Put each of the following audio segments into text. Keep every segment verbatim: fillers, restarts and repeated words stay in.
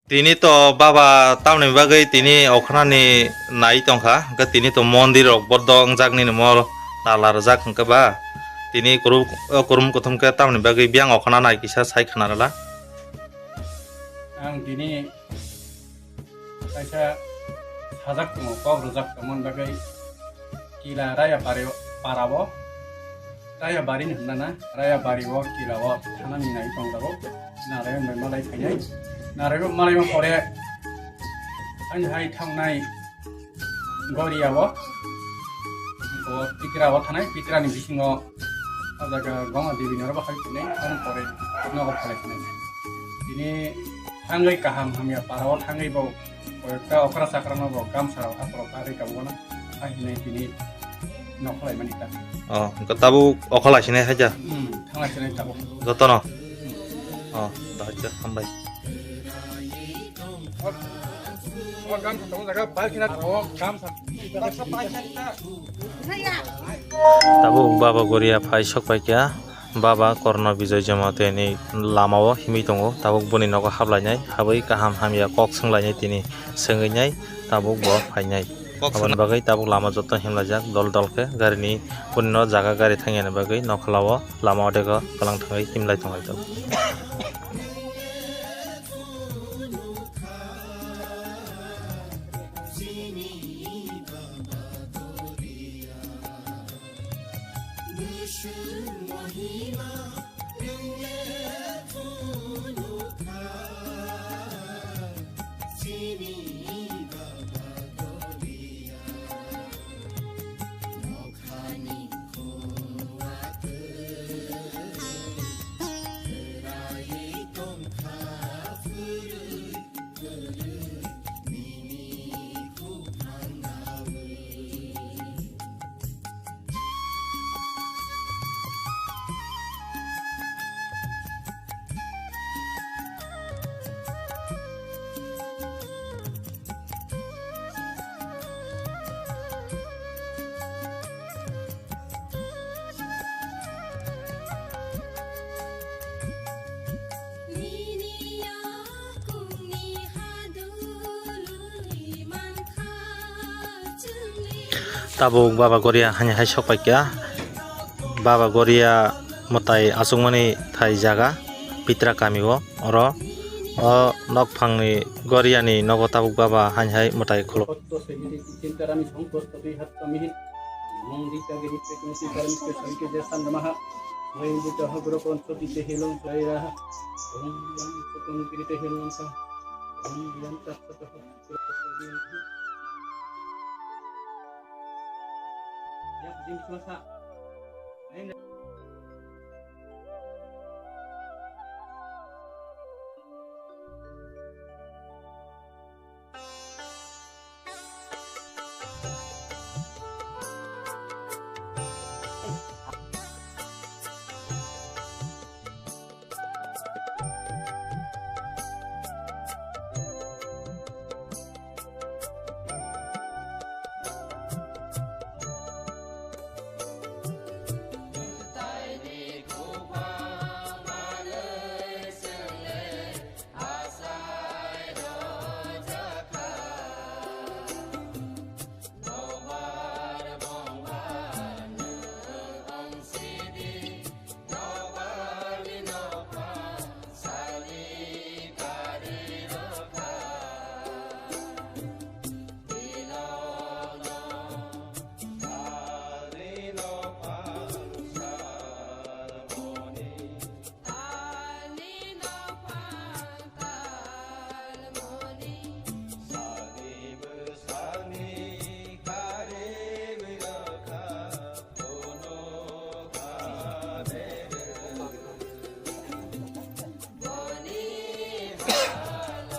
Tini to baba tamni bagwi tini okhnani nai tongkha, hwnkhe tini to mondir rok bodo wngjak nini mol tala rwjak hwnkhe ba tini kuru-, o kurum kuthum khe tamni bagwi biyang okhna nai kisa sai khna rwla. Ang tini kaisa sajak tongo, kok rwjak tongmani bagwi kila raya pari-, parao. Raya bari ni hwnna na, raya bari o kila o thana ni nai tong jago. Narayban bai malai phainai. Narayban malai ma pore ani hai thangnai Goria o. O Pitra o thanai, Pitra ni bisingo o jaga Goma Devi ni oro bo hai phainai, ani pore nogo phalai phainai. Tini thangwi kaham hamya para o thangwi bo koyekta okra chakra no bo gamsa rok hapro kagwi kabugana. Hai hinwi tini nokholai mani ta. Oh, hwnkhe tabuk okholai sinai haja? Hmm, thanglai sinai tabuk. Jotono? Hmm. Oh, dahai khe hambai. O, o gamsa tongo jaga bai khina o gamsa. Tabuk baba Goria phai sok pai kha. Baba Korno Bijoy Jamatia ni lama o himwi tongo, tabuk boni nogo hablainai, habwi kaham hamya kok swnglainai tini swngwi nai, tabuk bo phainai. Kok aboni swngna- bagwi tabuk lama joto himlaijak dol dol khe, gari ni boni no jaga gari thangya ni bagwi nokhola o lama o dego kwlang thangwi himlai tonglai tongo. Tabuk Baba Goria hani hai sok pai kha. Baba Goria mwtai achukmani thai jaga Pitra kami o, oro o nok phangni Goria ni nogo tabuk Baba hani hai mwtai khulo.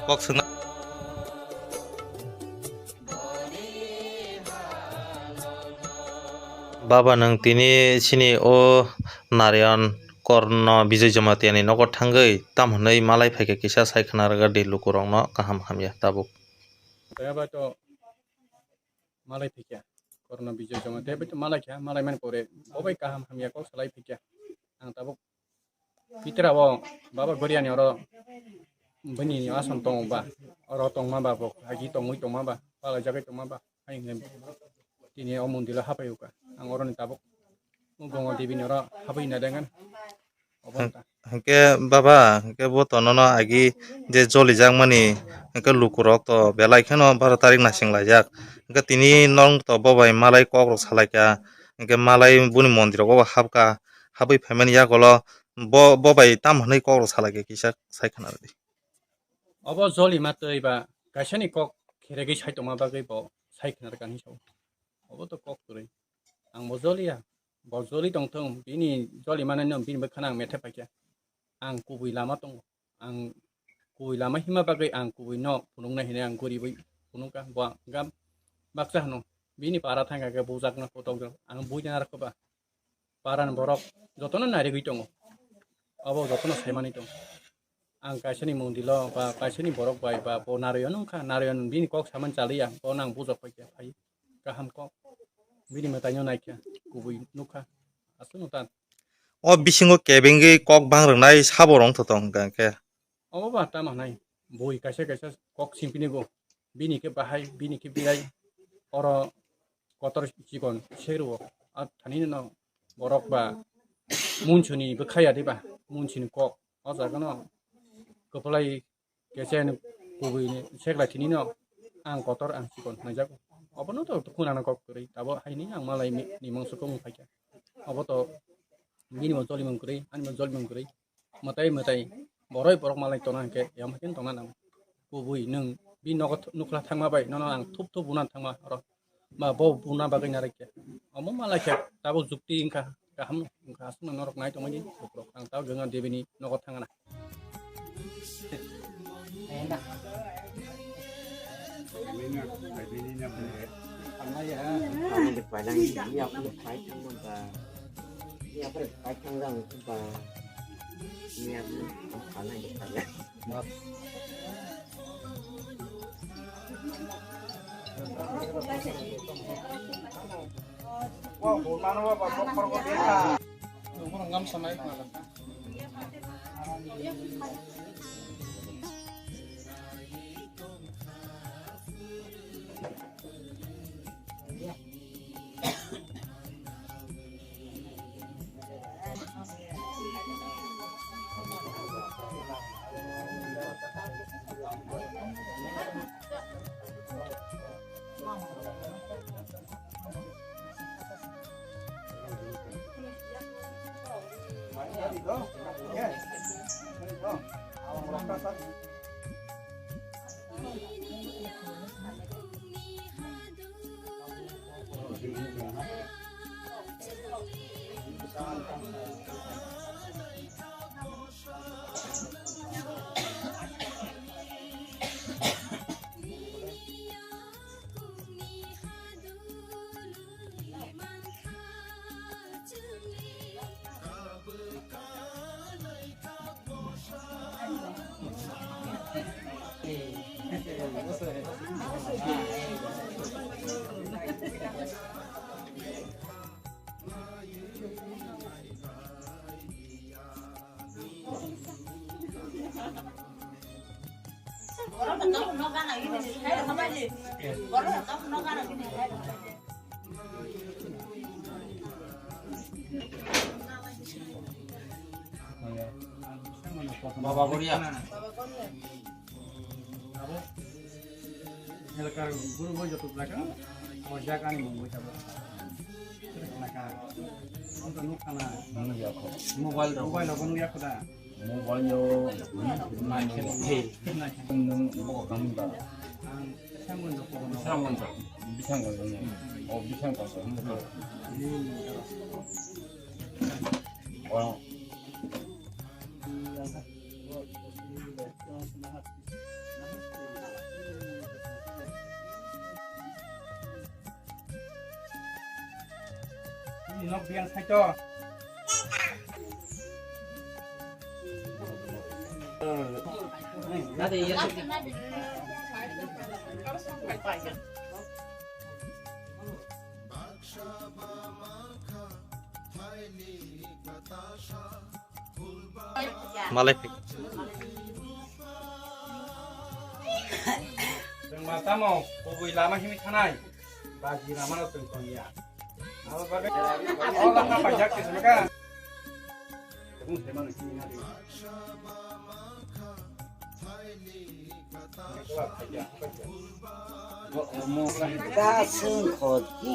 Kok swngna. Baba, nwng tini chini o Narayan Korno Bijoy Jamatia ni nogo thangwi tam hwnwi malai phaikha kisa sai khna rwgadi lukurokno kaham hamya tabuk. Malai phaikha Korno Bijoy Jamatia bai to malai kha, malai mani pore bo bai kaham hamya kok salai phaikha. Ang tabuk Pitra o Baba Goria ni oro bini asam tongo ba, oro tongma ba, bo agi tongwi tongma ba, palai jagwi tongma ba, hai hwnwi tini o mondilo hapai uka. Ang oroni tabuk Gongo Devi ni oro hapai na dengan. Obo wngkha. Hwnkhe baba, hwnkhe bo to nono agi je jolijakmani, hwnkhe lukurok to belai kheno baro tarik naising laijak. Hwnkhe tini nong to bo bai malai kok rok salaikha, hwnkhe malai boni mondirok bo hapkha, habwi phaimani yagulo bo, bo bai tamo hwnwi kok rok salaikha kisa sai khna rwdi. Obo jolima twi ba kaisani kok kheregwi sai tongma bagwi bo sai khna rwkha hinwi sao. Obo to kok kwrwi. Ang bo joliya. Bo joli tongthung, bini joli manwi no bini bwkhano ang methe paikha. Ang kubui lama tongo. Ang kubui lama hima bagwi ang kubui no phunuknai hinwi ang guribwi phunukha. Bo ang gam baksa hwno. Bini para thangkha khe bujakno kotok jak. Ang buina narwkha ba. Parani borok jotono narigwi tongo. Obo jotono saimani tongo. Ang kaisani mondilo ba kaisani borok bai ba bo Narayan wngkha, Narayan bini kok samani chaliya, bono ang bujak paikha, phai kaham kok. Bini mwtaino naikha, kubui nukha, aswkno ta. O bisingo kebengwi kok bang rwnai sabo rwng tong hwnkha khe. Obo ba tamo hwnai, bui kaisa kaisa kok simpini go, bini khe bahai, bini khe birai, oro kotor chikon serwo, a thanino borok ba munsuni bwkhaya diba, munsuni kok, o jagano kwplai kesen kubui ni seklai thinino ang kotor ang chikon hwnjago. Obono to khunana kok kwrwi, abo haini ang malai ni, ni mangso kok wng phaikha. Obo to bini bo jolimung kwrwi, ani bo jolimung kwrwi. Mwtai mwtai boroi borok malai tongna hwnkhe, yam haikhe tongna nang. Kubui nwng bini nogo th-, nukla thangma bai nono ang thup thup bunan thangma oro. Ba bo buna bagwi narwkya. Omo malai khe tabuk jukti wngkha, kaham wngkha, aswkno norok nai tongmani bukrok. Ang tabuk Ganga Devi ni nogo thangna. Baba Boria. Elakar guru bai joto belakang, o jaga ni mung bai sabo. Naka, ang to nuk kana. Nuk ya ko. Mobile rok. Mobile rok nuk ya ko da. Mobile yo, nai khe nuk he. Nai khe. Nung boko kami ba. Ang samon joto. Samon joto. Bisang ko ni. O bisang ko. Hmm. O. Nok biang saito. Malai phai. Matamo kubui lama himwi thanai. Baji lama no tong tong ya. Abo bagwi o lama paijak se ka. Kasung khoti.